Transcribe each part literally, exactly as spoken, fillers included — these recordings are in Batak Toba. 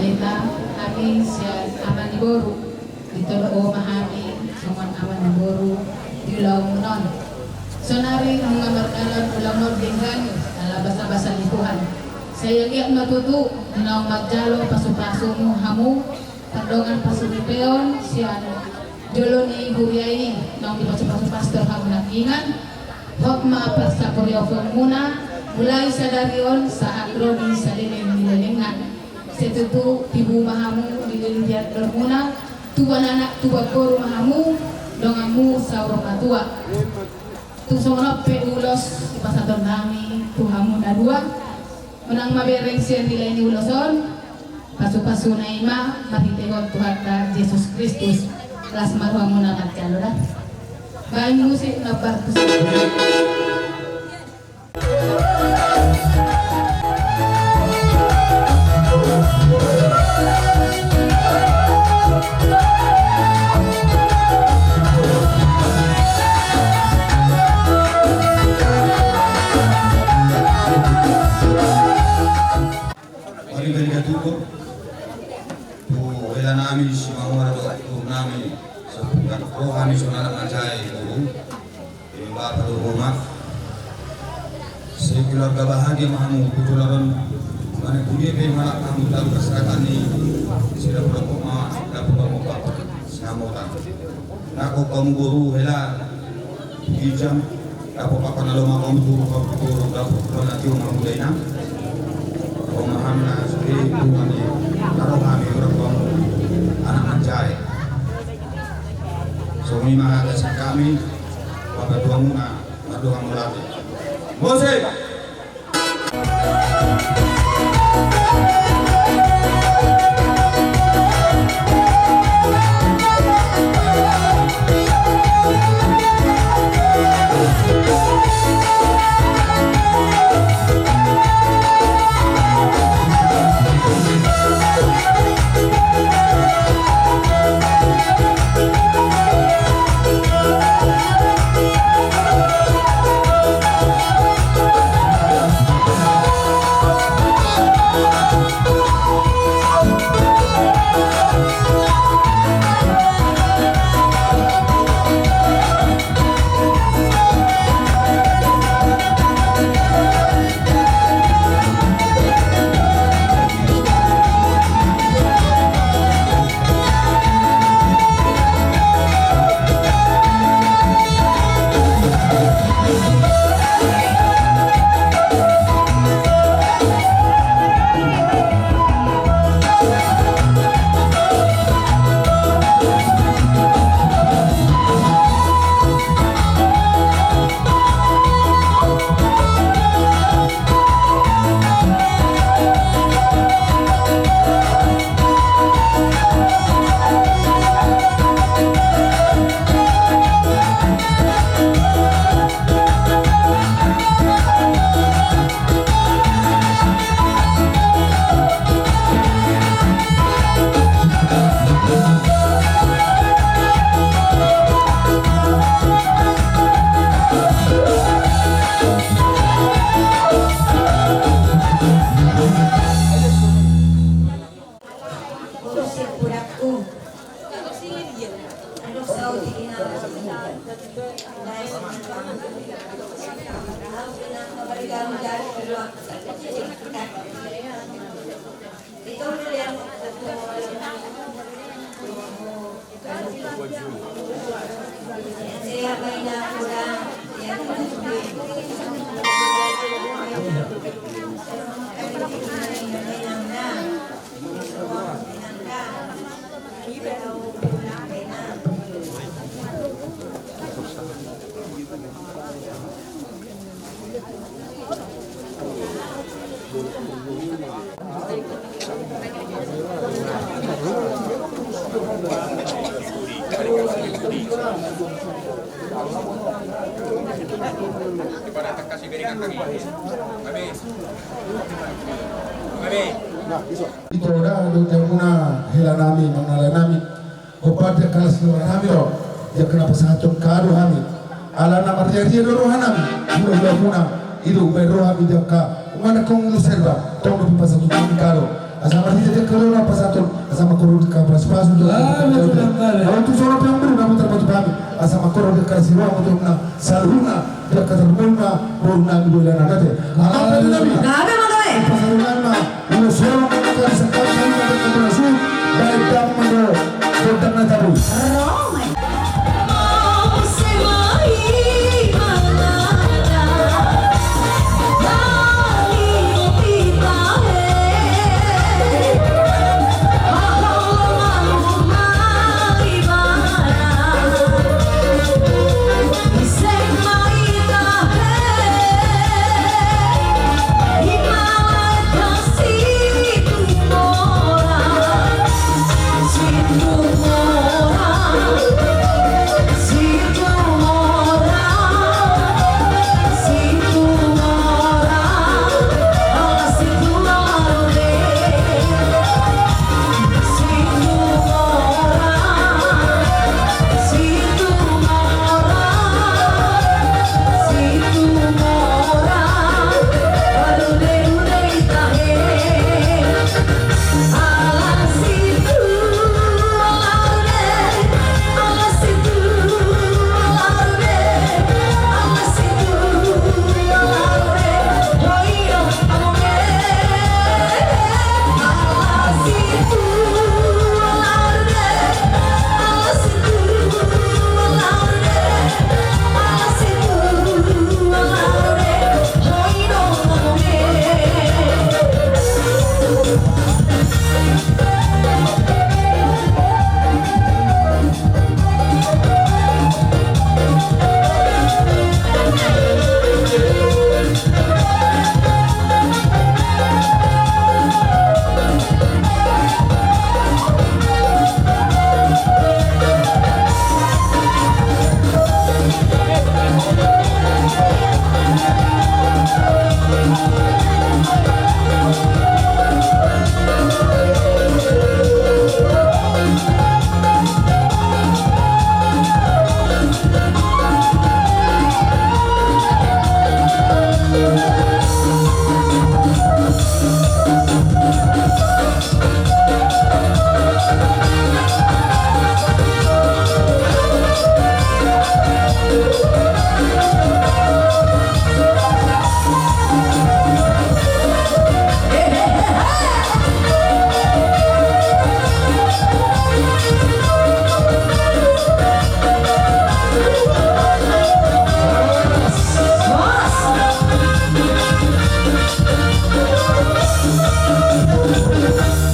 Hita, hami sian ama ni boru, ditolop ma hami songon ama ni boru di ulaon on. Saonari nunga mardalan ulaon on, denggan ala basabasa ni Tuhan. Sai anggiat ma tutu naung manjalo pasupasumu hamu, pardongan pasuripeon sian jolo ni huria i naung dipasupasu pastor hamu nangkiningan. Hot ma parsapuriaonmuna, mulai sadari on sahat ro di saleleng ni lelengna. Sai tutu tibu ma hamu di leleng ni andormuna, tubuan anak tubuan boru ma hamu, donganmu saur matua. Tung songon on pe ulos dipasahaton nami tu hamu na dua. Unang ma bereng sian nilai ni ulos on, pasupasuna i ma marhitehon Tuhanta Jesus Kristus. Las ma rohamuna manjalo da. Baen musik na partus. Marhite-hite tutu tu hela nami Simamora dohot tu nami, sahat ro hami songon anak manjae tu ibu bapa dohot oma. Sekeluarga bahagia ma hamu tu joloan on. Mane tu dia pe halak hamu tahu perseratan ni sila pulau koma dapat bapak-bapak. Selamat datang. Nangkok hamu boru hela. Ijang, dapot apa na lomak hamu tu, hamu tu, dapot apa na tio hamu dainang. Pemahaman na sude tu hami, na ro hami urang hamu anak manjae. Songon i ma hata sian hami, papatua muna, mardohon mauliate. Musik! Ito da do jamuna hela nami, manang lae nami. Opat dia kalas dua nami do. Dia kena pasahat jong kado hami. Ala na marria-ria do roha nami. Mula-mula muna. Ido ubai roha mi dia ka. Umana kong ido serba. Tong do pipasa tu kami kado. Asa marhite dengke do na pasahaton, asa mangkorhon dengke pasupasu tu. Ah, betul sekali. Lalu tu soro pe amang boru na mutar batu hami, asa mangkorhon dengke siroha tu na saluhutna, dengke tarmuna, boru nami do ilana nate. Amang boru nami. Gabe ma gabe. Pasaruan ma, ulos holong ma gabe sakali, saluhutna dengke pasupasu, baik damang do, gondang na tabu. Roma.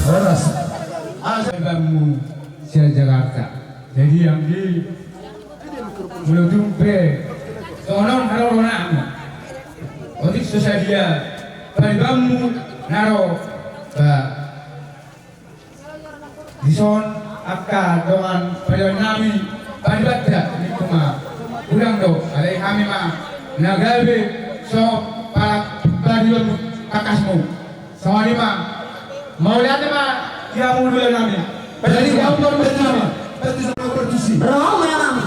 Horas. Asa bammu sia Jakarta. Jadi, anggi, molo tung pe songon on haroronami, otik so sadia paribanmu na ro, ba, dison angka dongan paribanami, paribanta ningku ma, unang do, alai hami ma na gabe so pa-, paribanmu, tangkasmu. Songon i ma. Mauliate ma di hamu hulahula nami. Berarti kamu baru berarti nama. Berarti sama berarti si. Roma nama.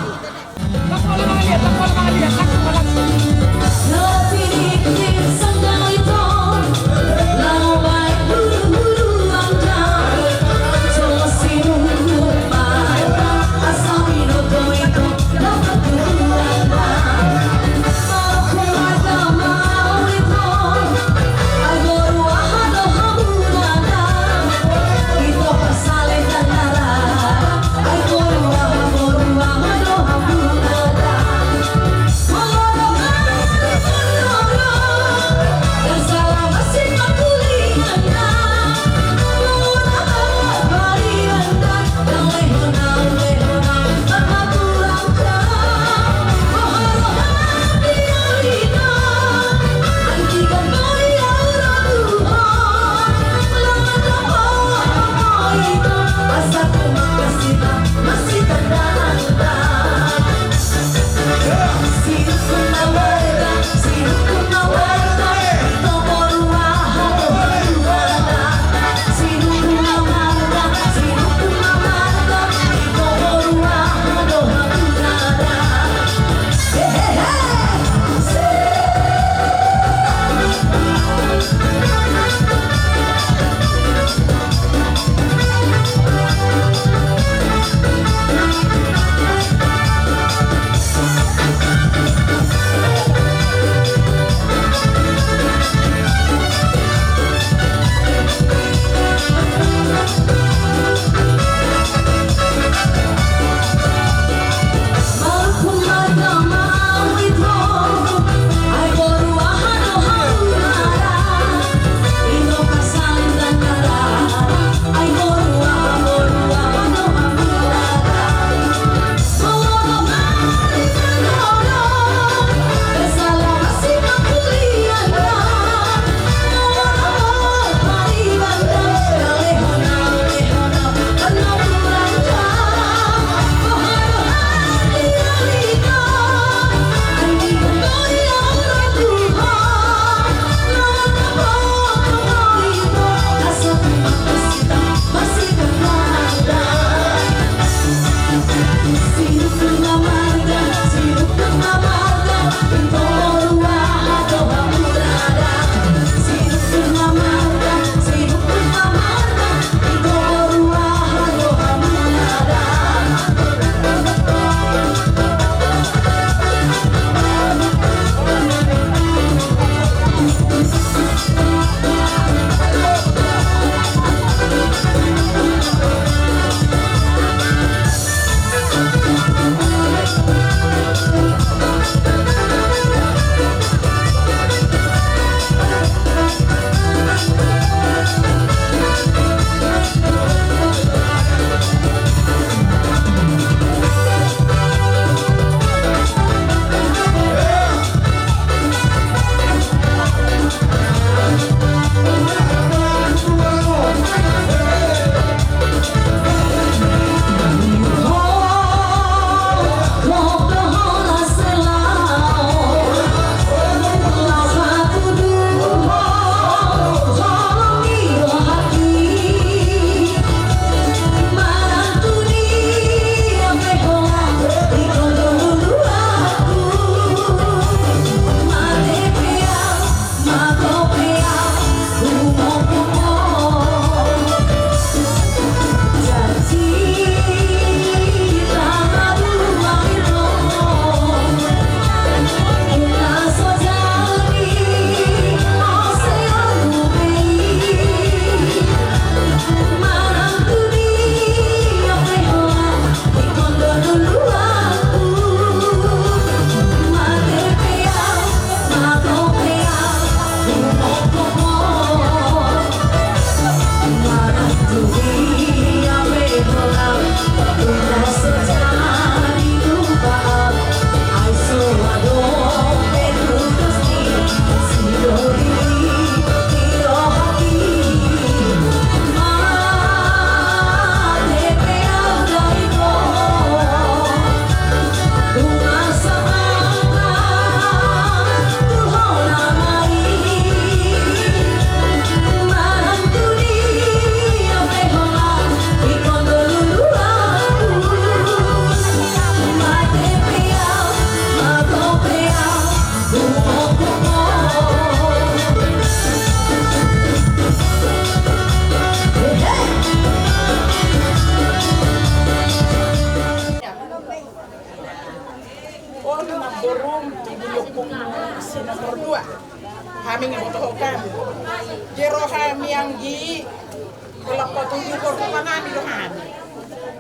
Tung dukor panami do hami.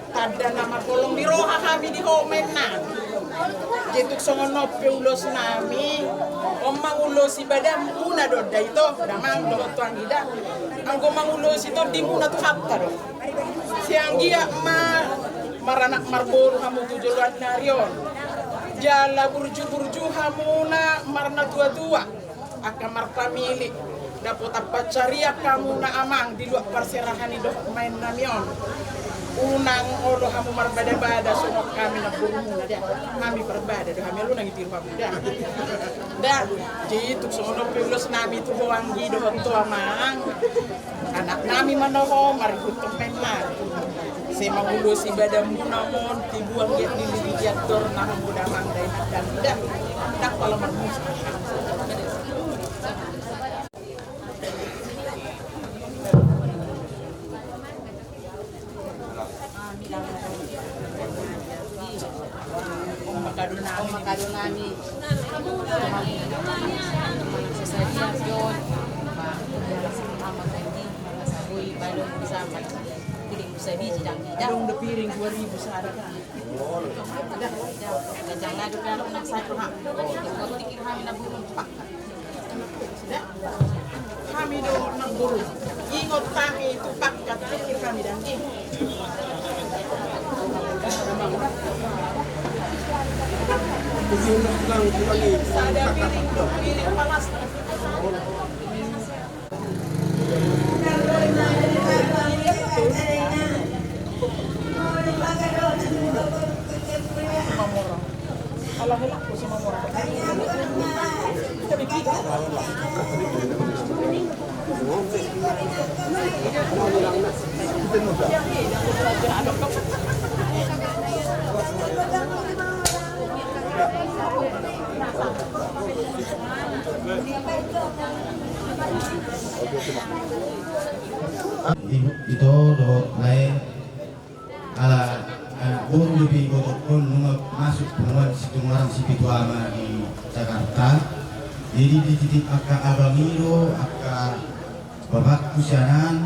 Tanda na marholong ni roha hami di ho ma inna. Jadi tung songon on pe ulosnami, on mangulosi badanmuna do da ito, damang dohot tu anggida. Anggo mangulosi tondimuna Tuhanta do. Sai anggiat ma maranak marboru hamu tu joloan ni ari on. Jala burju-burju hamuna marnatuatua. Angka marpamili, dapotan pansarian hamuna amang di luat parserahan i dohot ma innami on. Unang olo hamu marbada-bada songon hami namborumuna da. Hami parbada do hami, olo unang ditiru hamu da. Da, jadi tung songon on pe ulosnami tu ho anggi dohot tu amang. Anaknami ma na ho, marihuthon ma inna. Sai mangulosi badanmuna on, tibu anggiat lili di andor na hamu damang da inna da. Ndang pola marmusik. Adong do piring dua ribu sada kan. Hami do namboru. Ingot hami tu pakat, pikir hami dangki. Sada piring, dua piring, palas. Ito dohot lae, ala anak boru dope ibotokkon nunga masuk punguan Situmorang Sipitu Ama di Jakarta. Jadi dititip angka abang i do angka bapakku sian an,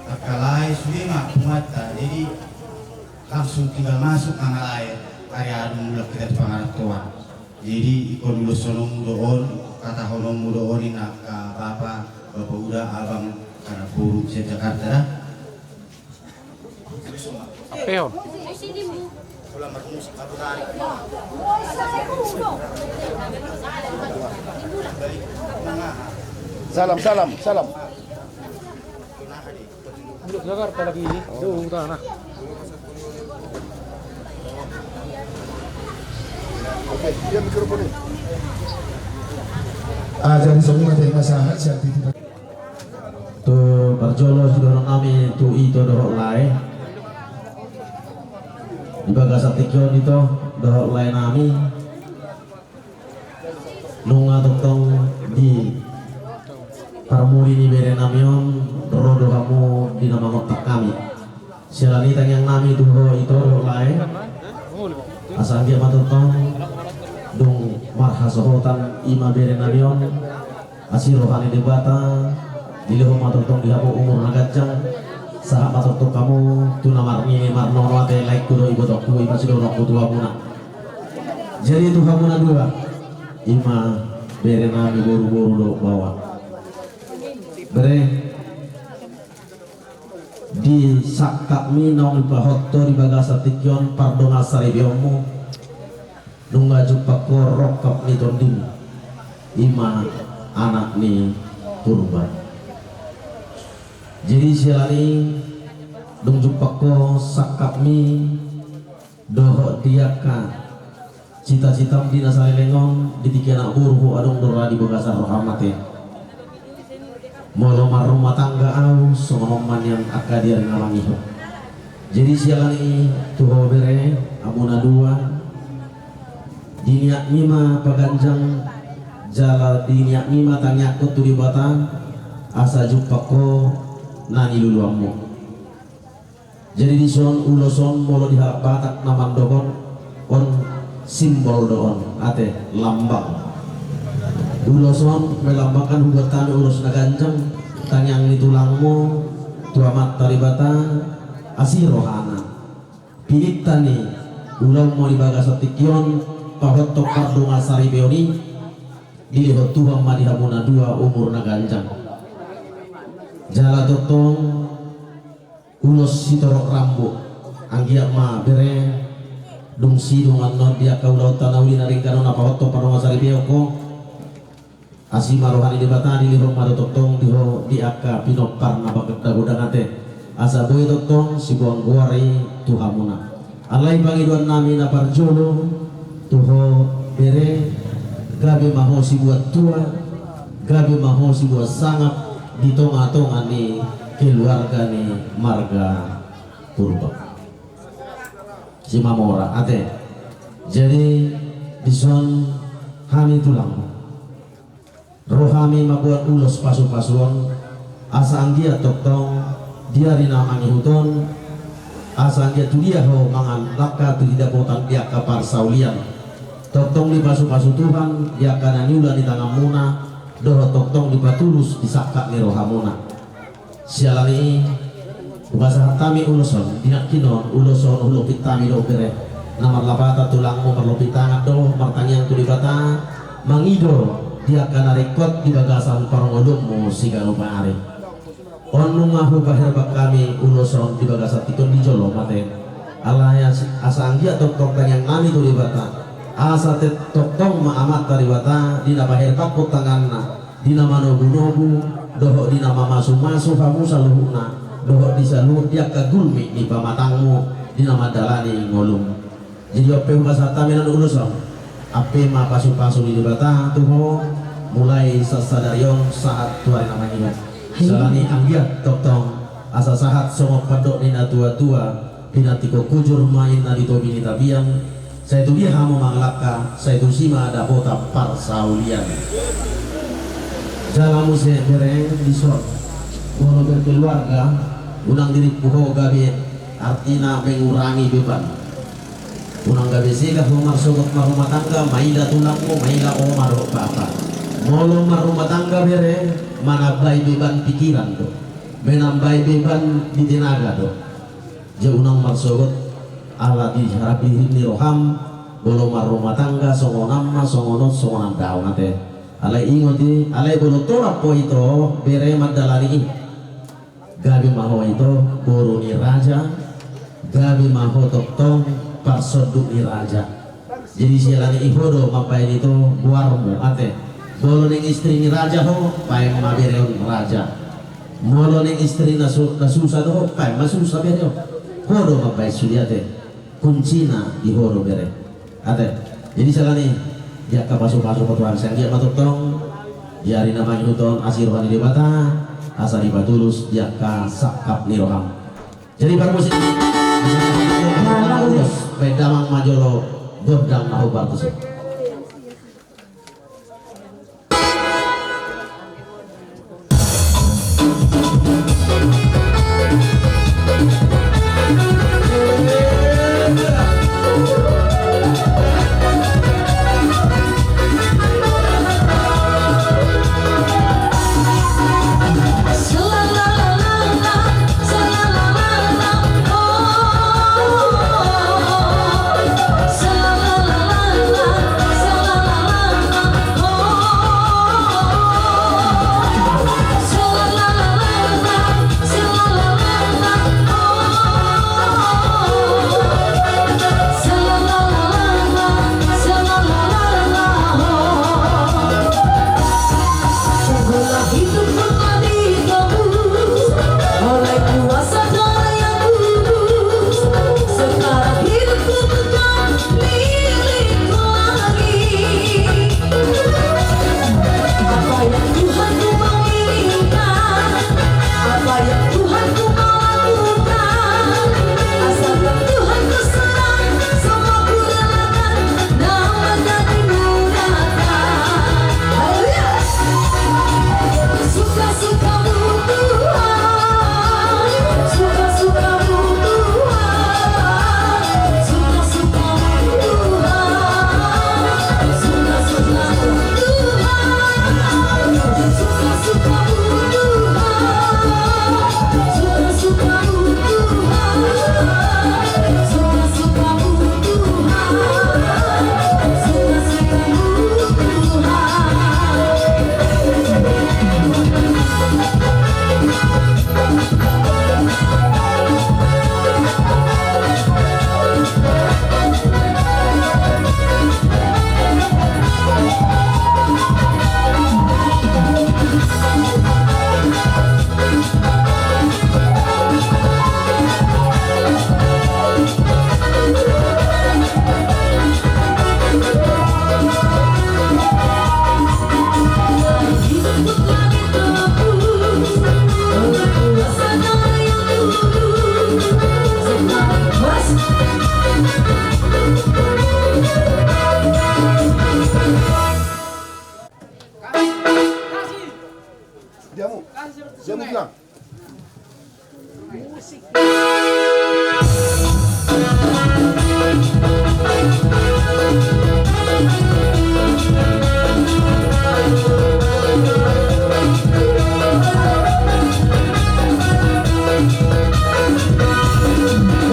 angka lae sude ma punguanta. Jadi langsung tinggal masuk ma na lae, ari adong mulak hita tu pangarantoan. Jadi ingkon uloshononmu do on, hatahononmu do on inna angka bapa, bapa uda, abang, anak boru sian Jakarta da. Ape on? Salam, salam, salam. Jakarta lagi, jauh tanah. Oke, dia mikrofon ini. Ah, jadi semua terima sahat, saya titip. Tu parjolo sidohononnami tu ito dohot lae. Di bagasan tingki on ito dohot laenami. Nunga tongtong di parmuli ni berenami on, ro do hamu di na mangontak hami. Siala ni tangiangnami tu ho ito dohot lae. Asa anggiat ma tongtong dung marhasohotan i ma berenami on. Asi roha ni Debata, dilehon ma tongtong di hamu umur na ganjang, sahat ma tongtong hamu tu na marnini marnono ate laengku dohot ibotongku, i ma sidohononku tu hamuna. Jadi tu hamuna dua, i ma berenami boruboru dohot baoa. Bere, di sangkapmi naung dipahot ho di bagasan tingki on pardongan saripeonmu, nunga jumpang ho rongkap ni tondim, i ma anak ni Purba. Jadi siala ni dung jumpang ho sangkapmi, dohot di angka citacitam di na saleleng on, di tingki anak boru ho adong do ra di bagasan roham ate. Molo marrumah tangga au, songon on ma nian angka di ari na mangihut. Jadi siala ni i tu ho bere, hamuna dua, diniatmi ma paganjang, jala diniatmi ma tangiangkon tu Debata, asa jumpang ho na niluluanmu. Jadi dison ulos on molo di halak Batak na mandok on, on simbol do on, ate, lambang. Ulos on melambangkan hubuat hami ulos na ganjang, tangiang ni tulangmu, tu Amanta Debata, asi rohana. Pinantian ni ulaonmu di bagasan tingki on, pahothon pardongan saripeon i, dilehon Tuhan ma di hamu na dua umur na ganjang. Jala tongtong ulos sitorop rambu. Anggiat ma bere, dung sidung annon di angka ulaonta na uli na denggan on, na pahothon pardongan saripeon ho. Asi ma roha ni Debata, dilehon ma do tongtong di ho di angka pinompar na bagodang-godang ate. Asa boi tongtong siboan goar i tu hamuna. Alai pangidoan nami na parjolo tu ho bere, gabe ma ho siboan tua, gabe ma ho siboan sangap di tonga-tonga ni keluarga ni marga Purba Simamora ate. Jadi dison hami tulang, ro hami mamboan ulos pasu-pasu on, asa anggiat tongtong di ari na mangihut on, asa anggiat tu dia ho mangalangka tu di dapotan di angka parsaulian. Tongtong dipasu-pasu Tuhan di angka na niula ni tanganmuna, dohot tongtong dipatulus di sangkap ni rohamuna. Siala ni i, hupasahat hami ulos on, di nangkin on ulos on hulompit hami do bere. Na marlapatan tulangmu marlompit tangan do, martangiang tu Debata, mangido di angka na ringkot di bagasan parngoluonmu siganup ari. On nunga hupaherbang hami ulos on di bagasan tingki on di jolo ma ate. Alai as-, asa anggiat tongtong tangiang nami tu Debata, asa te-, tongtong ma Amanta Debata di na paherbangkon tanganna, di na manogu-nogu, dohot di na mamasu-masu hamu saluhutna, dohot di saluhut di angka gulmit ni pamatangmu, di na mandalani ngolum. Jadi on pe hupasahat hami annon ulos on, ampe ma pasu-pasu ni Debata tu ho, mulai sian sadari on sahat tu ari na mangihut. Siala ni i anggiat tongtong, asa sahat songon pandok ni na tua-tua, pinantikhon hujur ma inna di topi ni tapian, sai tu dia hamu mangalangka, sai tusi ma dapotan parsaulian. Jala muse bere, dison molo berkeluarga, unang dirimpu ho gabe, artina mengurangi beban. Unang gabe sega ho marsogot marrumah tangga, maila tulangmu, maila oma dohot bapa. Molo marrumah tangga bere, manambai beban pikiran do, menambai beban di tenaga do. Jadi unang marsogot, ala di harap di ni roham, molo marrumah tangga songon on ma, songon on, songon on do ate. Alai ingot i, alai molo tolap ho ito bere mandalani i, gabe ma ho ito boru ni raja, gabe ma ho tongtong parsonduk ni raja. Jadi siala ni i ho do mambaen ito goarmu ate. Molo naeng istri ni raja ho, baen ma bere on raja. Molo naeng istri na su-, na susa do ho, baen ma susa bere on. Ho do mambaen sude ate. Kuncina di ho do bere ate. Jadi siala ni i, di angka pasu-pasu ho Tuhan, sai anggiat ma tongtong di ari na mangihut on asi roha ni Debata, asa dipatulus di angka sangkap ni roham. Jadi parmusik, baen damang ma jolo gondang na hombar tusi.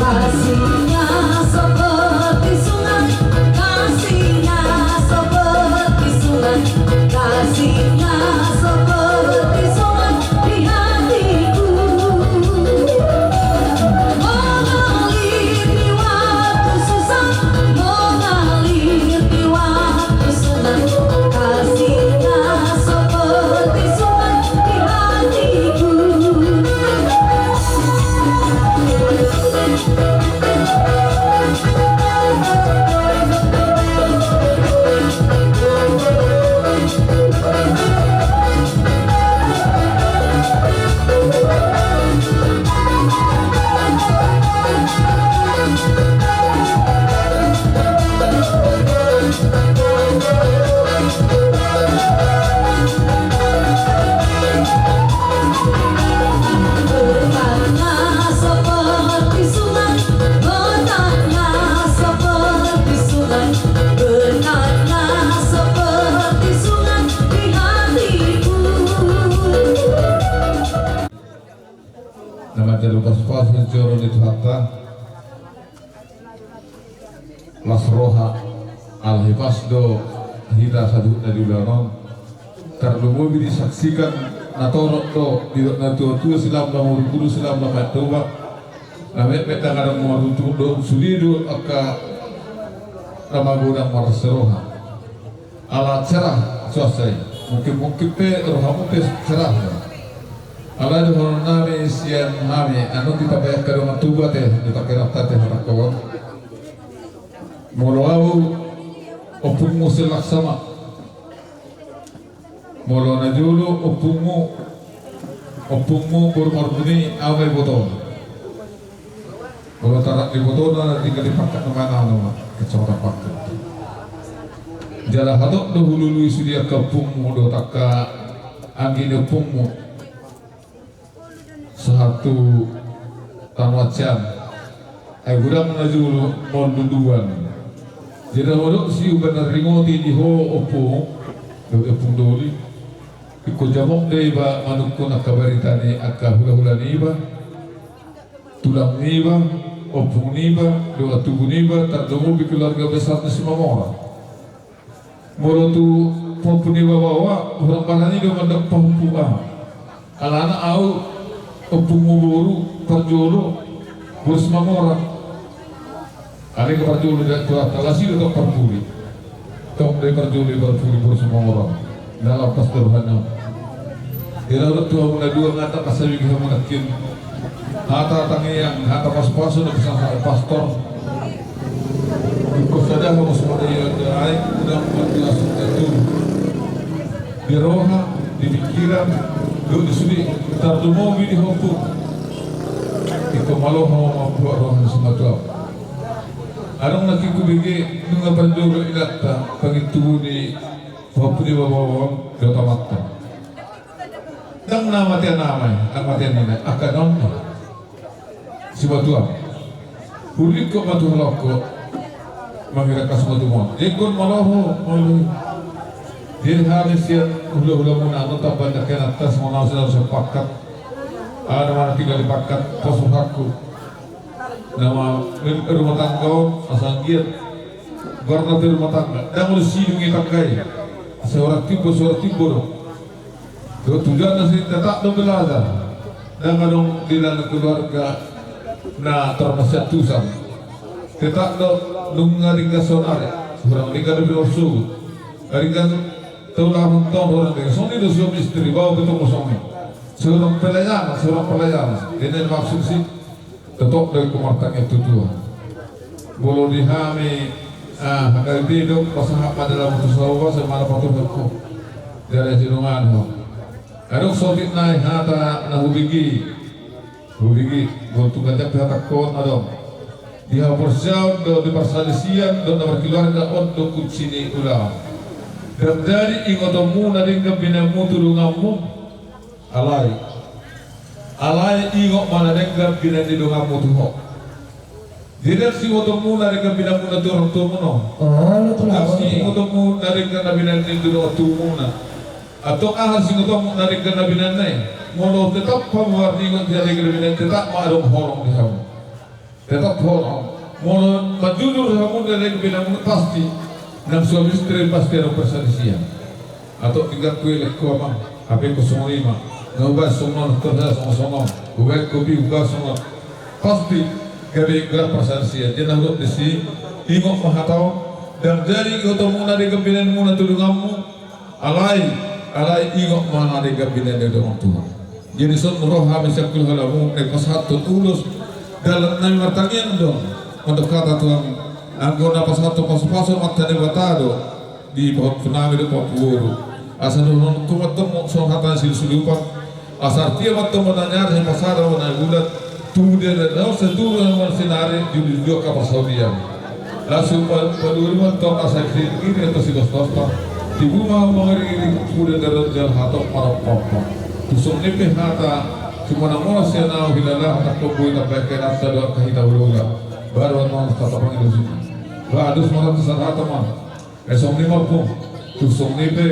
Kasihnya seperti sungai, kasihnya seperti sungai, kasihnya seperti sungai di hatiku. Mengalir di waktu susah, mengalir di waktu senang, kasihnya seperti sungai di hatiku. Berkatnya seperti sungai, berkatnya seperti sungai, berkatnya seperti sungai di hatiku. Na manjalo pasupasu joro ni Tuhanta. Las roha, ala hipas do hita saluhutna di ulaon on. Tarlumobi disaksikan na torop do didok na tuatua, silam na marhurhur, silam na martoba. Na metmet na kadang maruntung do, sude do angka na magodang marlas roha. Ala cerah cuaca i, mungkin-mungkin pe rohamu pe cerah do. Ala dohonon nami sian hami, anu, ditapaihon angka dongan tubu ate, ditapaihon ate hatangkon. Molo ahu ompungmu Silaksama. Molo najolo ompungmu, ompungmu boru Marbun i, ahu ma ibotona. Molo tarak ni ibotona, tinggal di Pangkep nama nama, Kecamatan Pangkep. Jala hatop do hulului sude angka ompungmu dohot angka anggi ni ompungmu. Sahat tu tano acian. Ai godang najolo maol luluan. Jadi molo si umbahen na ringoti di ho ompung, dohot ompung doli. Ingkon jamok do iba manungkun angka barita ni angka hulahula niba. Tulang niba, ompung niba, dohot tubu niba, tarlumobi keluarga besar ni Simamora. Molo tu pahompu niba baoa, hurang barani do mandok pahompu ahu. Alana ahu ompungmu boru parjolo, boru Simamora. Alai angka parjolo da tu atas, las i do tong parpudi. Tong do i parjolo i parpudi, boru Simamora. Dalam pas terhadap. Ira urut tu hamu na dua ngata kasabigi hamu nangkin. Hata tangiang, hata pasupasu na pesan hata pastor. Ingkon sada hamu sude, ia da ai, unang mandiasuk na tu. Di roha, di pikiran, dohot di sude, tarlumobi di ho ompung. Ingkon malo hamu mambuat roha ni simatuam. Adong nangkin hubege nunga parjolo inanta, pangintubu ni pahompu niba baoa on dohot amanta. Ndang na matean ama i, ndang matean ina i, angka na on do. Simatuam. Hurlingkot ma tu halak ho. Mangido angka simatuam on. Ingkon malo ho, malo. Jadi hami sian hulahulamuna, anu, tamba ni angka inanta, songon ahu sian, ahu sian Pangkep. Aha nama na tinggal di Pangkep, pos rohangku. Nama rumah tangga on, asa anggiat goarna pe rumah tangga. Ndang olo sidung i tangga i. Asa hurang timbo, asa hurang timbo do. Dohot tujuanna sendiri tetap do belajar. Ndang adong di dalam keluarga na tormasiantusan. Tetap do nunga denggan saonari, hurang denggan dope marsogot. Denggan tolu lapan taon hurang denggan. Songon i do suami istri, baoa pe tong songon i. Seorang pelayanan, seorang pelayanan. Ini maksud si Totop do ingkon martangiang tu Tuhan. Molo di hami, ah, hagabe do, pasahat ma dalanmu tu Jahowa, sai manang patuhon ho. Jala sidungan ho. Adong saotik nai hata na hubege. Hubege, molo tu ganjang pe hatangkon adong. Di haporseaon dohot di parsalisian dohot na markeluarga on do kunci ni ulaon. Ndang jadi ingotonmu na denggan binahenmu tu donganmu. Alai Alai ingot ma na denggan binahen ni donganmu tu ho. Jadi, dang singotonmu na denggan binahenmuna tu orang tuamu on. Oh, lu tu lawan dia. Dang singotonmu na denggan na binahen ni tu dongan tuamuna. Antong aha singotonmu na denggan na binahenna i? Molo tetap hamu marningot na denggan na binahen, tetap ma adong holong di hamu. Tetap holong. Molo manjujur hamu na denggan binahenmuna, pasti nang suami istri pasti adong perselisihan. Antong tinggal kuelek ho ma, hape ingkon songon i ma. Na hubaen songon on, terus songon, songon. Hubaen kopi, hubaen songon on. Pasti gabe ingkon perselisihan. Jadi na hudok disi, ingot ma hata on. Dang jadi ingotonmu na denggan binahenmuna tu donganmu. Alai, alai ingot ma na denggan binahen ni dongan tuamu. Jadi songon ro hami sian hulahulamu, naeng pasahathon ulos. Dalan nami martangiang do. Mandok hata tu hami. Anggo na pasahathon pasupasu Amanta Debata do. Di pahompu nami dohot pahompu boru. Asa dohononku ma antong songon hata ni siulusulupan. Asa artia ma antong bona ni ari, asa pasada bona ni bulan. Tubu di ari na dao, sai tubu ma marsinari, jujur jua angka parsaulian. Laos pa-, padua ma antong asa giring-giring antong sipasu-pasuan. Tibu ma mangariring, tubu di ari na dao, jala hatop marompa-ompa. Tu songon i pe hata, cuma na molo sian ahu hilala, hata pembuatan baik kena, asa dohot hita hulahula. Baru antong hata pangilusi. Ba, dos ma hata, sahata ma. Eh, songon i ma, Ompung. Tu songon i pe,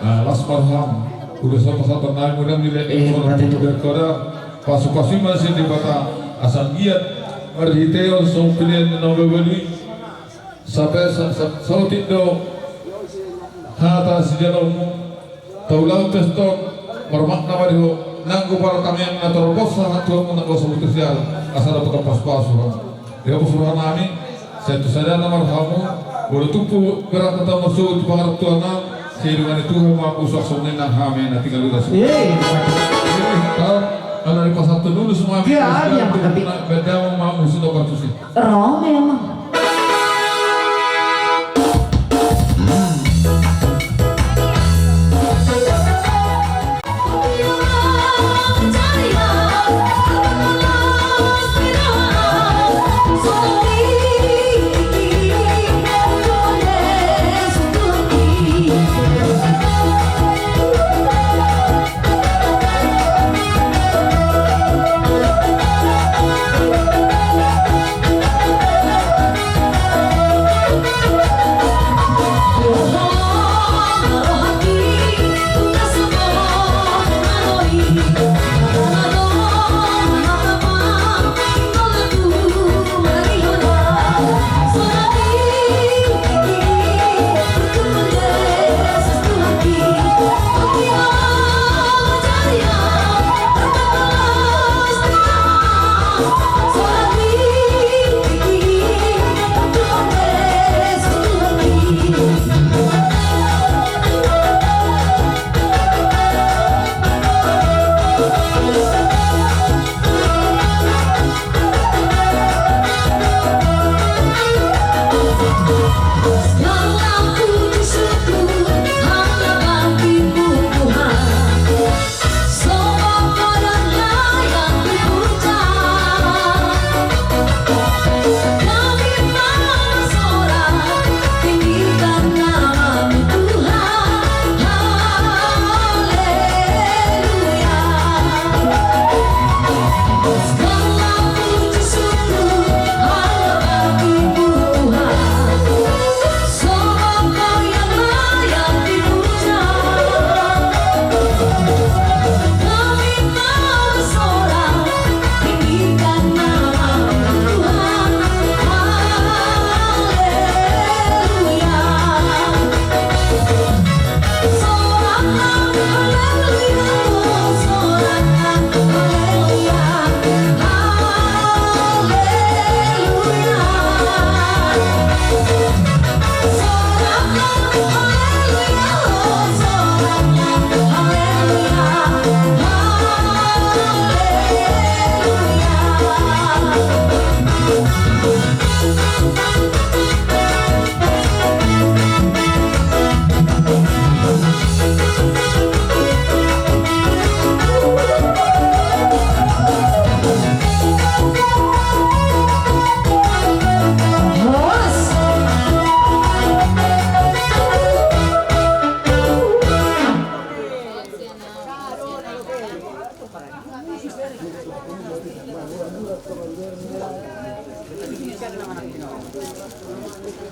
ah, las ma roham. Ulos pasahaton nami, mudah-mudahan. Eh, mate tu. Berkoda, pasu-pasu ma sian Debata, asa anggiat marhitehon songon pelean na babalu i. Sampe sa-, sa-, saotik do hata sijaloonmu. Taulahon pesta on, marmakna ma di ho, nanggo partangiangan na tarbosa hatuamu nanggo sabutu sial, asa dapot pasu-pasu. Di ho pos roha nami, sai tu sadana ma rohamu, molo tung pe berang hata marsogot tu pangarantoan, sai dongani Tuhan ma, usuak songon i nang hami na tinggal ulas. Eh, eh, tau, ala ni pasahat dulu semua. Iya, iya, tapi beda ma musuh do partusi. Rame emang.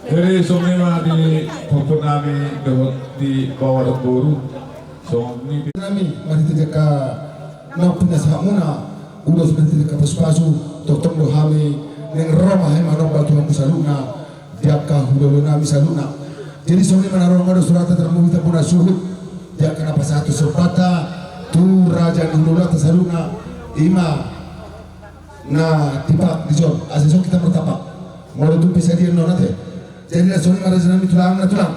Jadi songon i ma di pahompu nami dohot di baoa dohot boru. Songon i nami marhite angka na pinasahatmuna, ulos marhite angka pasupasu, tongtong do hami naeng ro ma hami manomba tu hamu saluhutna. Di angka hulahula nami saluhutna. Jadi songon i ma na ro ma do surat tarlumobi tambuna suhut di angka na pasahat sombanta tu raja ni hulahulanta saluhutna, i ma na tipak di son asa dison hita martapak. Molo tung pe sadia annon ate. Jadi na songon i ma raja nami tulang na tulang.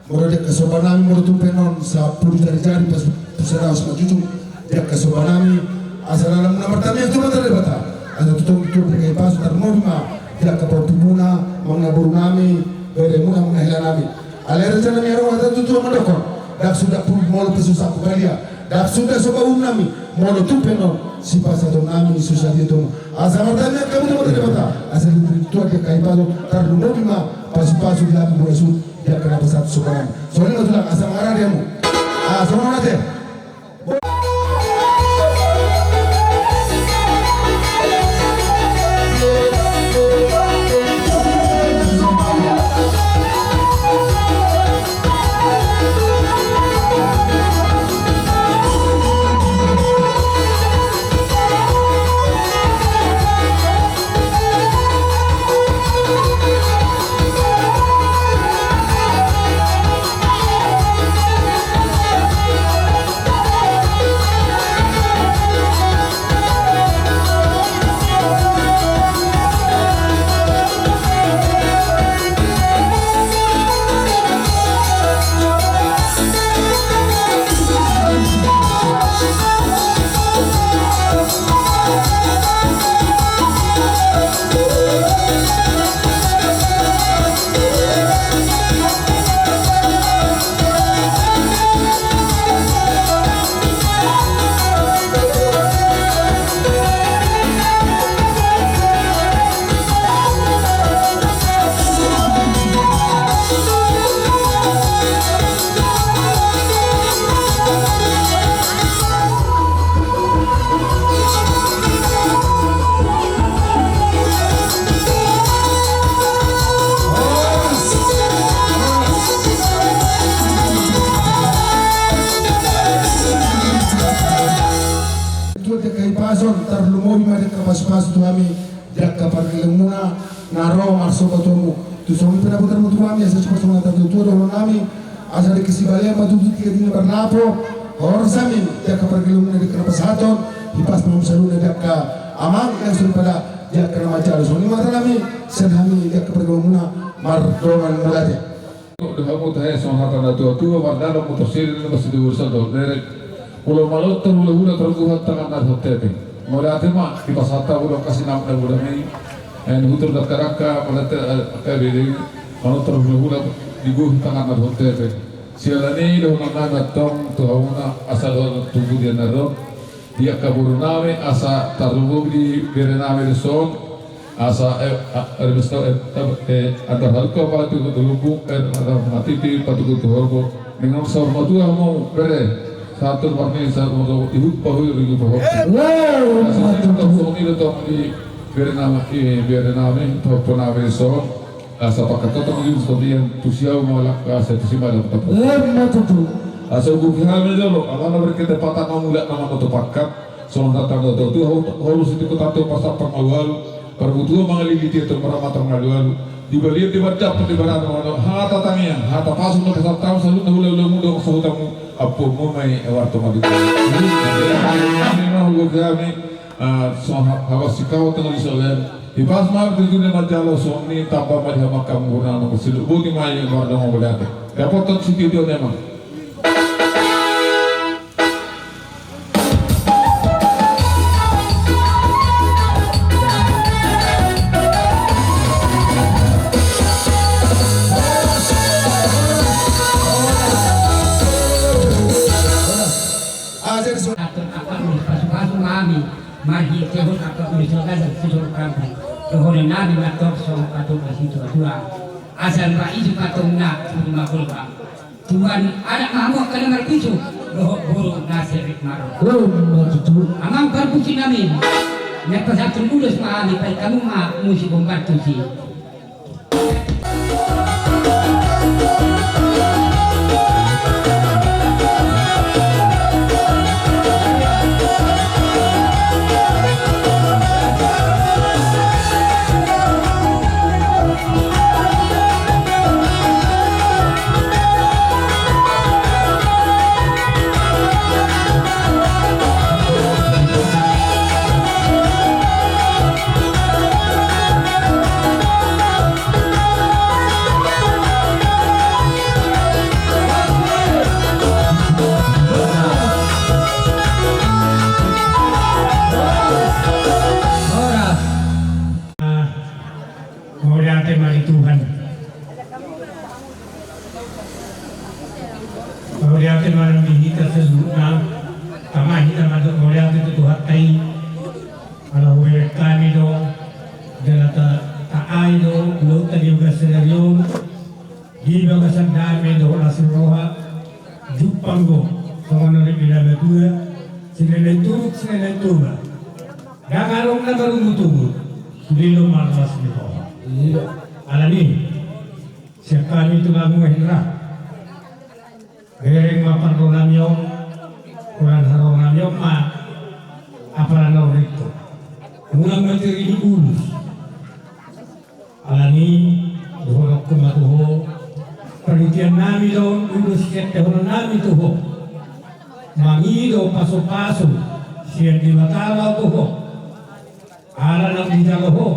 Molo di angka somba nami molo tung pe annon sampulu jarijari pas pusat aus ma jujung di angka somba nami. Asa na lamuna martamiang tu Amanta Debata. Asa tongtong tu angka i pasu tarlumobi ma di angka pahompumuna, amang na boru nami, beremuna, amang na hela nami. Alai raja nami adong hata tutu mandokkon, ndang suda pur molo pe susa ku balia, ndang suda somba uhum nami molo tung pe annon sipasahaton nami susa dia tu hamu. Asa martamiang hamu tu Amanta Debata. Asa di tua di angka i pasu tarlumobi ma pasupasu di hami boru suhut. Di angka na pasahat somba nami. Songon i ma tulang asa mangarade hamu. Ah, songon on ate. Tuat di angka i pasu on tarlumobi ma di angka pasupasu tu hami. Di angka pargellenmuna na ro marsomba tu hamu. Tu songon i pe na boto ma tu hami asa siparsongon hata ni natuatua dohonon nami. Asa di angka sibalian ma tutu di angka tingki na parlapo. Horas hami di angka pargellenmuna di angka na pasahaton. Hipas ma hamu saluhutna di angka amang na sumpada di angka na manjalo. Songon i ma hata nami sian hami di angka pargellenmuna mardongan mauliate. Do hamu tahe songon hata ni natuatua, mardalan ma torus siri, na pasti di urusan do derek. Molo manortor hulahula, tarbuha tangan na dohot hepeng. Mauliate ma dipasahat hamu dohot angka sinamot na mula nami. Nuhut tu angka dakdanak, mauliate angka bere, manortor hulahula dibuha tangan na dohot hepeng. Siala ni i dohonon nami antong tu hamuna asa dohot tu pudian na ro. Di angka boru nami asa tarlumobi di bere nami dison. Asa, eh, ah, eh, remes tau, eh, eh, eh, andor halumpang patubu tu lumbung, eh, andor hatiti patubu tu horbo. Dengan saur matua hamu bere, sahat tu marni, sahat tu marni, ihut pahui, ringi pahor. Asa tong songon i do tong di bere nami, eh, bere nami, pahompu nami dison. Asa pangkat totong i sabian tusi au malak, asa tusi malak. Asa uguhi hami jolo, alana berketepatan ma mulak nama tu pangkat. Songon hata ni natuatua, hau, hau sitiko tantu pasampang alualu, parbutuhan mangalili dia tu maramatan alualu, di balian di barjap di barana mano, hata tangiang, hata pasu na pasahat hamu saluhutna hulahula muna dohot sahuta muna, ampuonmu ma i ewarto ma di. Ini ma hugo kami, ah, songon ha-, hawas sikau tengah di solen, hipas ma di dunia manjalo songon i tamba ma di hamu angka muna na siluk boti ma i ewarto ma mauliate. Dapotan sitio dia memang. Atur angka ulos pasupasu ma hami marhitehon angka ulos na gabe sisorok rambu. Dohonon nami ma antong songon patok ni situatua. Asa marisi patongna tu rumah golpa. Tuan anak ma hamu angka na marpisu dohot boru na serep maru. Amang parbusi nami. Nang pasahathon ulos ma hami, baen hamu ma musik bombar tusi. Mauliate ma di Tuhan. Mauliate ma di hita saluhutna. Tama hita mandok mauliate tu Tuhanta i. Ala hubereng hami do, jala ta, taai do, ulaonta di bagasan sadari on, di bagasan dame dohot las ni roha, jumpang do, songon na nidok ni natuatua, sian na naeng turuk, sian na naeng toba. Ndang adong na marungutungut, sude do marlas ni roha. Alani, sian hami tu hamu Hendra. Bereng ma parro nami on, holan haroro nami on ma, apala na ringkot. Unang ma tiri ni ulos. Alani, dohononku ma tu ho, pangidoan nami do on, ulos sian dohonon nami tu ho. Mangido pasupasu, sian Debata ma tu ho. Ala naung dijalo ho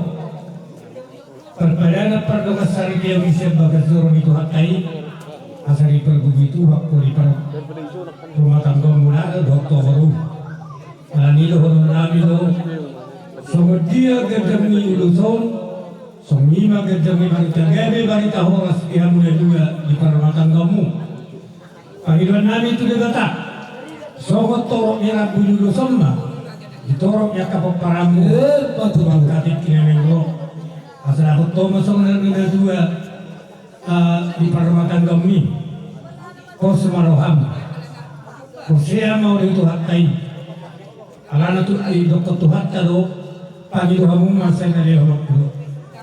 parpadanan pardongan saripeon i sian bagas joro ni Tuhanta i, asa dipargogoi Tuhan ho di par-, rumah tanggamu na dohot tu boru. Alani dohonon nami do, songon dia ganjang ni ulos on, songon i ma ganjang ni barita, gabe barita horas di hamu na dua di parrumah tanggamu. Pangidoan nami tu Debata, songon torop ni rambu ni ulos on ma di torop ni angka pomparanmu. Emma tutu. Mangkatik kinaneng ro. Asa dapot ho ma songon na nidok ni natuatua, ah, di parrumah tanggamu i. Pos ma roham. Porsea ma ho di Tuhanta i. Alana tu, ai, dokkon Tuhanta do, pangido hamu ma sai na lehononku do,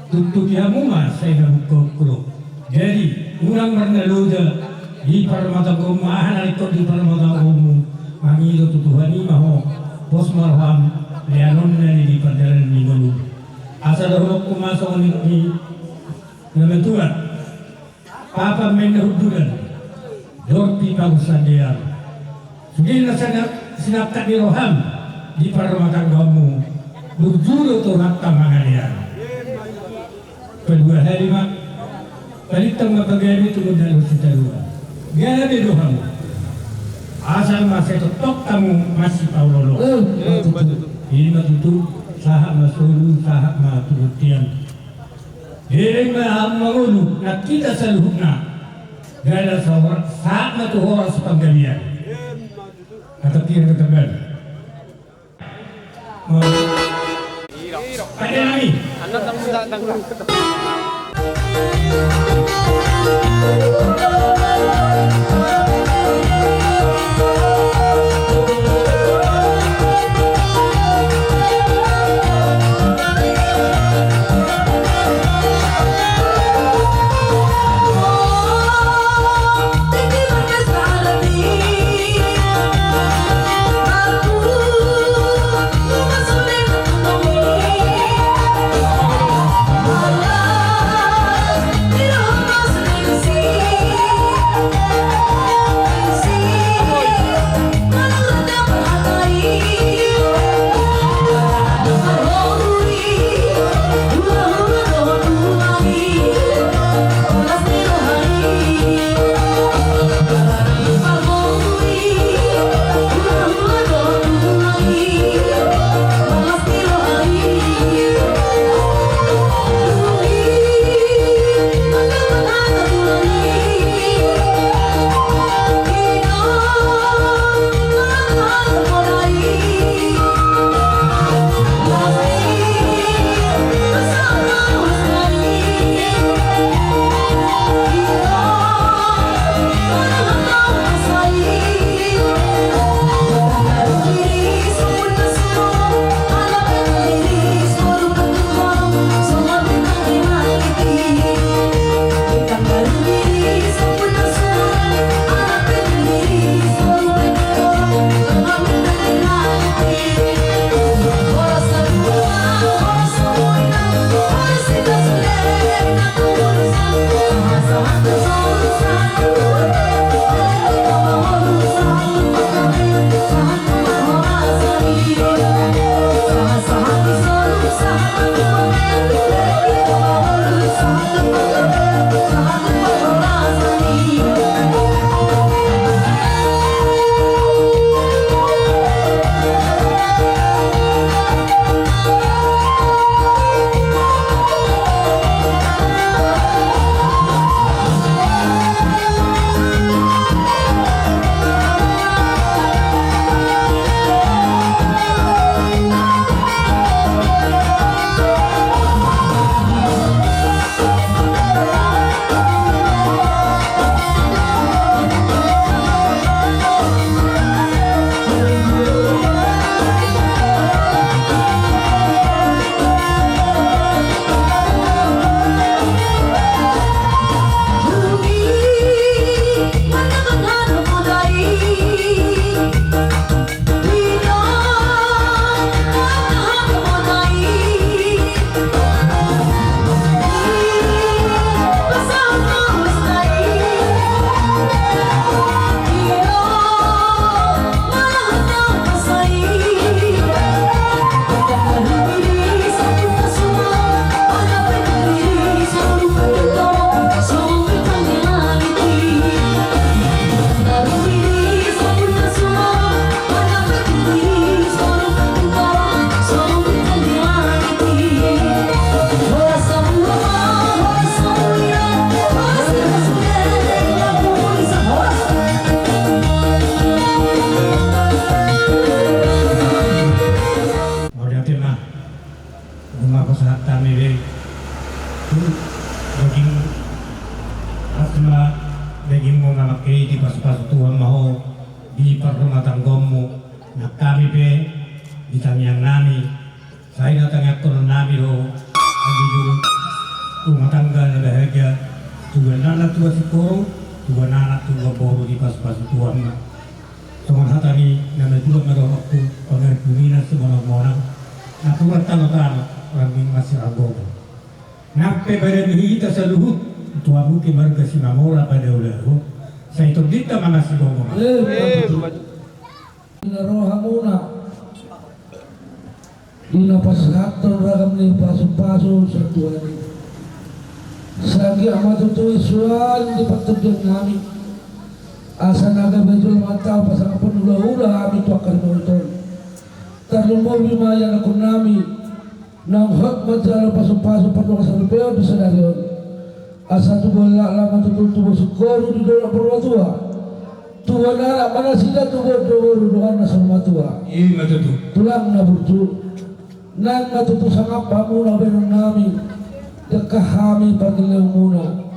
tuntuti hamu ma sai na bungkaonku do. Jadi, unang marnaloja di parrumah tanggamu, aha na ringkot di parrumah tanggamu, mangido tu Tuhan i ma ho, pos ma roham, leanonna i di pardalanan ni ngolum. Asa dohononku ma songon nidok ni na matua. Papa ma inna hundulan, dorpi pagus sandean. Sude na sana sinangkap ni roham di parrumah tanggamu, burju do Tuhanta mangalean. Padua hali ma, palintang ma pagabe tumundalhon sitadoan. Gabe do hamu. Asal ma sai tongtong hamu masipaolooloan. Eh, ima tutu. Ima tutu, sahat ma solu, sahat ma tu bontean. Bereng ma hamu mangolu nang hita saluhutna. Jala sahat ma tu horas panggabean. Hatop hita, hatop hita. Pande nami. Pasahat hami be tu daging, asa ma dagingmu na mangke i, dipasupasu Tuhan ma ho di parrumatanggaonmu. Nang hami pe di tangiangnami, sai na tangiangkononnami do, anggiat rumah tangga na bahagia, tubuan anak tubuan singkoru, tubuan anak tubuan boru, dipasupasu Tuhan ma. Songon hata ni na matua ma dohononku, pangarahutna simonang-monang, naturan tano-tano, rambing masiranggomo. Nang pe badan hita saluhut, tu hamu keluarga Simanjorang, padaulaho, sai tondinta ma na sigogo ma. Eh, di na ro hamuna di na pasahathon ragam ni pasupasu sian Tuhan i. Sai anggiat ma tutu i suan di partondionnami, asa na gabe jolma tahu pasangaphon hulahula hami tu angka na mangihut on. Tarlumobi ma ianakhonnami naung hot manjalo pasupasu pardongan saripeon di sadari on. Asa tubuan laklak ma tutu tubuan singkoru di dolok martua, tubuan anak ma nasida tubuan boru dongan na saur matua. I ma tutu. Tulang na burju, nang ma tutu sangap hamuna bahenonnami, dengke hami pargellengmuna.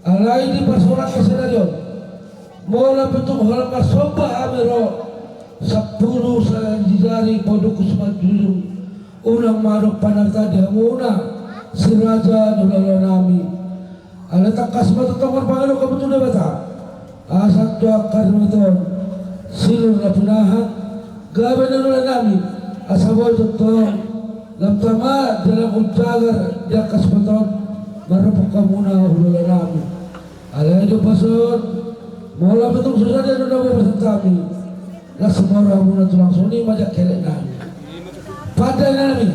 Alai di parsaoranta sadari on, molo pe tung holan marsomba hami ro, sampulu sada jari paudukku simanjujung, unang ma adong panarta di hamuna, si raja ni hulahula nami. Alai tangkas ma tongtong marpangidoan hamu tu Debata, asa tu angka na mangihut on silur na pinahan, gabe na niluluan nami, asa boi tongtong lam tama dalam uncagar di angka sipaton, marrupuk hamuna hulahula nami. Alai di ombas on, molo pe tung so sadia do na boi pasahat hami, las ma rohamuna tulang, songon i ma di angka elek nami. Pande nami,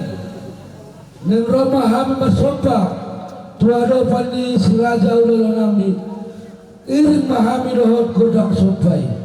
naeng ro ma hami marsomba tu adopan ni si raja hulahula nami. Iring ma hami dohot gondang somba i.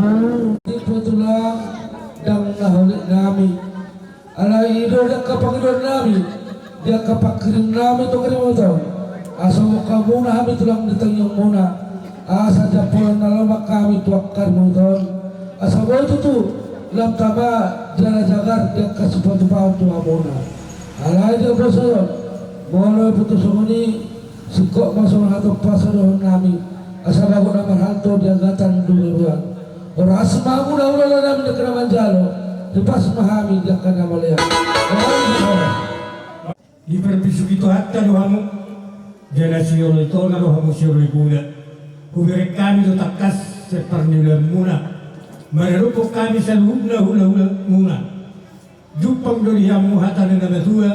Di tulang ndang na holit nami. Alai i do di angka pangidoan nami, di angka pangkirim nami tu angka na mangihut on. Asa mangkamuhon hami tulang di tangiangmuna. Asa jampolan na lomak hami tu angka na mangihut on. Asa boi tutu lam tama jala jagar di angka sipatupaon tu hamuna. Alai di angka boso on, molo putus songon i, singkop ma songon hatompasan dohonon nami, asa bagot na marhalto di agatan dumenggan. Horas ma hamu na hulahula nami di angka na manjalo, hipas ma hami di angka na mauliate. Diparbisuhi Tuhanta do hamu, jala sioloi tona do hamu sioloi muna. Hubereng hami do tangkas sian parniulaanmuna, maradophon hami saluhutna hulahulamuna. Jumpang do di hamu hata ni na matua,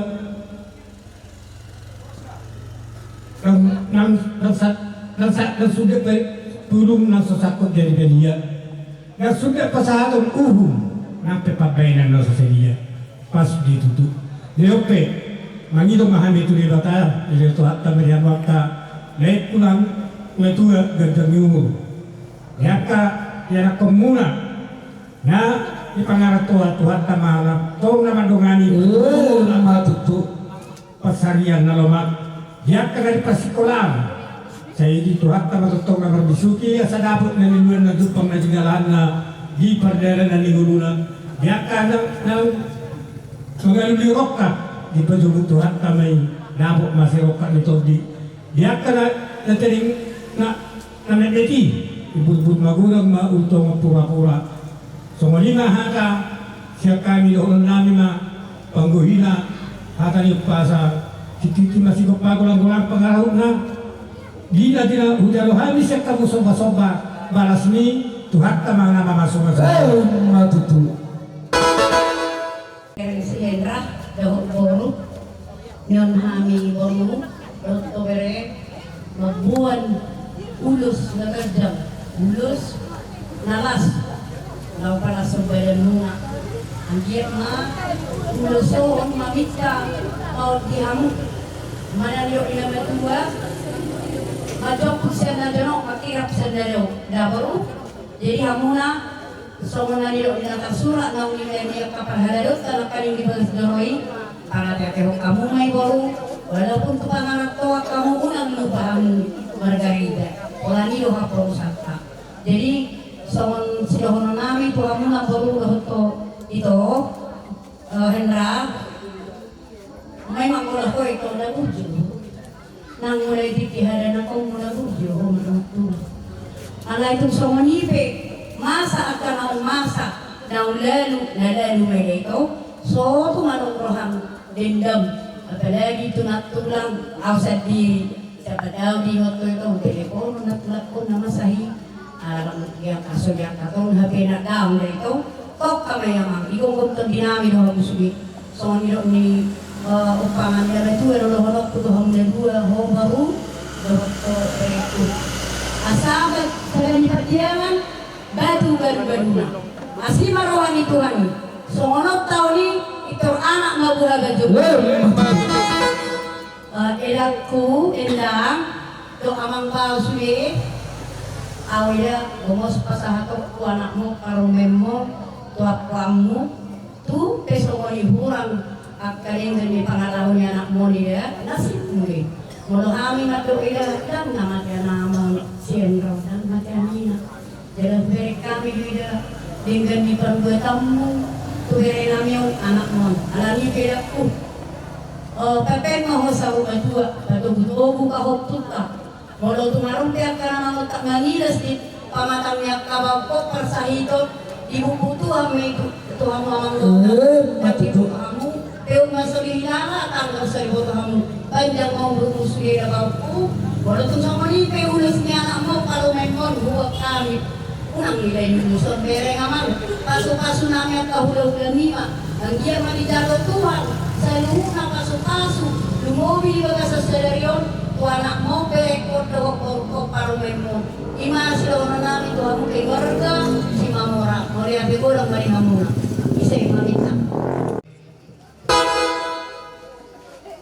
nang, nang, nang sa-, nang sa-, nang sude pe tulung nang so sangkot jadi badia. Nang sude pasahaton uhum, nang pe pambahenan na so sadia. Pas di tutu. Jadi on pe, mangido ma hami tu Debata, jadi Tuhanta ma di hamu angka na tulang matua ganjang ni umur. Di angka ianakkonmuna, na di pangarantoan, Tuhanta ma na tong na mandongani. Eh, ma tutu. Pansarian na lomak di angka na di parsikolaan. Sai di Tuhanta ma tongtong na marbisuhi asa dapot na niuluan na jumpang na jinalahanna di pardalanan ni ngoluna. Di angka na, na mangalului rongkap, dipajomu Tuhanta ma i dapot ma sai rongkap ni tondi. Di angka na, na tading na, na metmet i, iburbur magodang ma untong purapura. Songon i ma hata sian hami, dohonon nami ma panggohina, hata ni umpasa, sititi ma sigompa, golanggolang pangarahutna. Di na, di na hujalo hami sian hamu sombasomba, balas ni Tuhanta ma na mamasoma. Eh, ma tutu. Bereng si Hendra dohot boru, nion hami boru dohot bere mamboan ulos na ganjang, ulos na las, laho palas badanmuna. Anggiat ma ulos on maminta maot di hamu, manang didok ni na matua, manjomput sian na jonok, mangkirap sian na dao, da boru. Jadi hamuna, songon na nidok ni na tarsurat naung nibaen di angka parhalado, nangkaning di bagas joro i, pangateatehon hamu ma i boru, walaupun tu pangarantoan hamu unang lupa hamu margareja, pola ni do haporusanta. Jadi songon sidohonon nami tu hamuna boru dohot ito, eh, Hendra, memang molo ho ito na burju. Nang mulai di tihadan na ho molo burju ho manang tulang. Alai tung songon i pe, masa angka naung masa, naung lalu, na lalu ma i da ito, so tung adong roham dendam. Apalagi tu nantulang, au sandiri, dapat au di hoto ito, teleponon nantulangkon na masa i. Ala nang di angka so di angka tong hape na daong da ito. Tongka ma i amang, igomgom tondi nami do hamu sude. Songon nidok ni, eh, umpama ni na matua do dohononku tu hamu na dua, ho boru dohot ho bereku. Asa ba-, sagan ni pardiangan, batu balu-baluna. Asi ma roha ni Tuhan i. Songon on taon i, pintor anak ma buha bajong. Eh, edangku, endang, dohot amang, bau sude, au eda, gomos pasahatonku anakmu, parumaenmu, tu ampuanmu, tu pe songon i hurang angka denggan ni pangalaho ni anakmu on, eda, nasibmu do i. Molo hami mandok, eda, ndang na mate anakmu on, si Hendra, ndang mate anina. Jala hubereng hami do, eda, denggan ni parbuatanmu tu bere nami on, anakmu on. Alani i pe, edangku, eh, papeang ma ho saur matua, patogutogu ma ho tunta. Molo tung adong pe angka na mangontak mangidas di pamatang ni angka baoa, parsahiton, dibubu Tuhan ma i tu, tu hamu amang dohot, eh, ndang dibubu hamu. Peu ma so dihilala, tanggal so diboto hamu. Panjang ma umurmu sude da baoa. Molo tung songon i pe ulos ni anakmu on, parumaenmu on, hubuat hami. Unang nidainmu son bereng amang. Pasupasu nami angka hulahula nami ma. Anggiat ma dijalo Tuhan saluhutna pasupasu, lumobi di bagasan sadari on, tu anakmu on, berengkon dohot borungkon, parumaenmu on. I ma sidohonon nami tu hamu keluarga Simamora. Mauliate godang ma di hamuna. Ise maminta.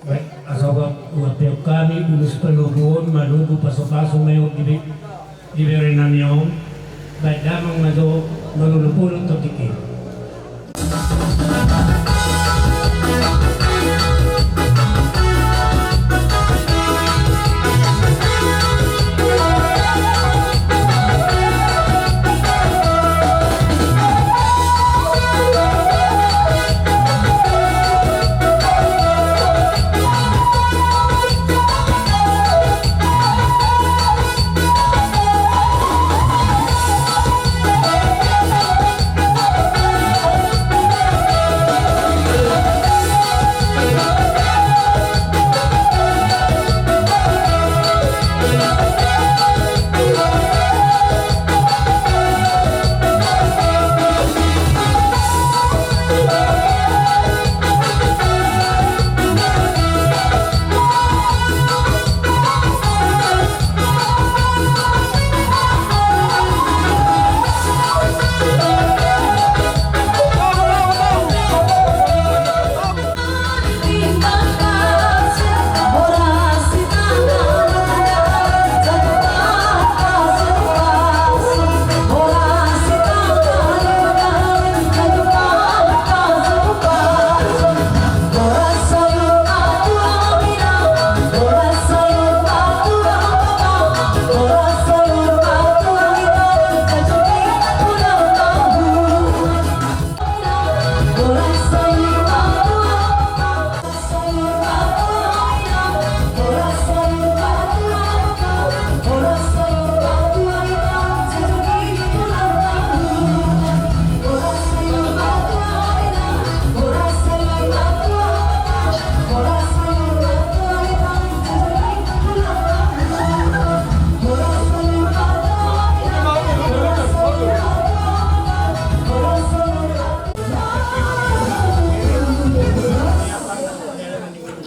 Baik, asa huampeon hami ulos paloguon, malogu pasupasu ma i on di be-, di bere nami on. Baik, damang ma jo Manulupulu tondik i.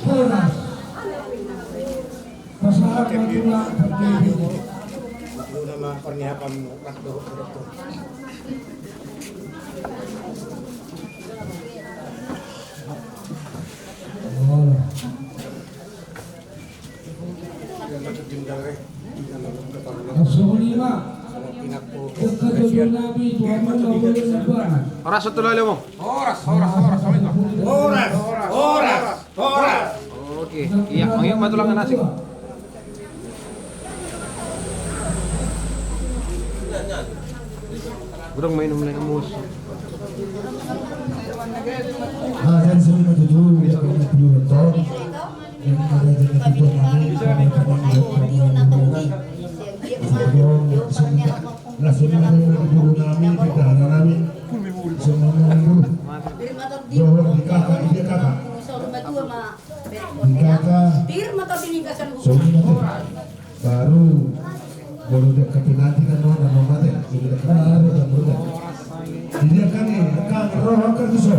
Horas. Pasahat ma tulang pardede. Maklum ma parniapan. Horas. Songon i ma. Dengke jolo nami tu hamuna, mauliate ma. Horas, horas, horas. Horas, horas, horas. Oke, ia, mangido ma tulang na asing. Godang mainum na mus. Ah, dan sering betul, dia punya dua ton. Langsung ada di guru nami, petahana nami. Semua guru. Dohor di kakak, dia kakak. Di kakak. Soalnya baru boleh dia kepinanti kan, no, nama mate. Jadi dia kan, kan roh kan bisa.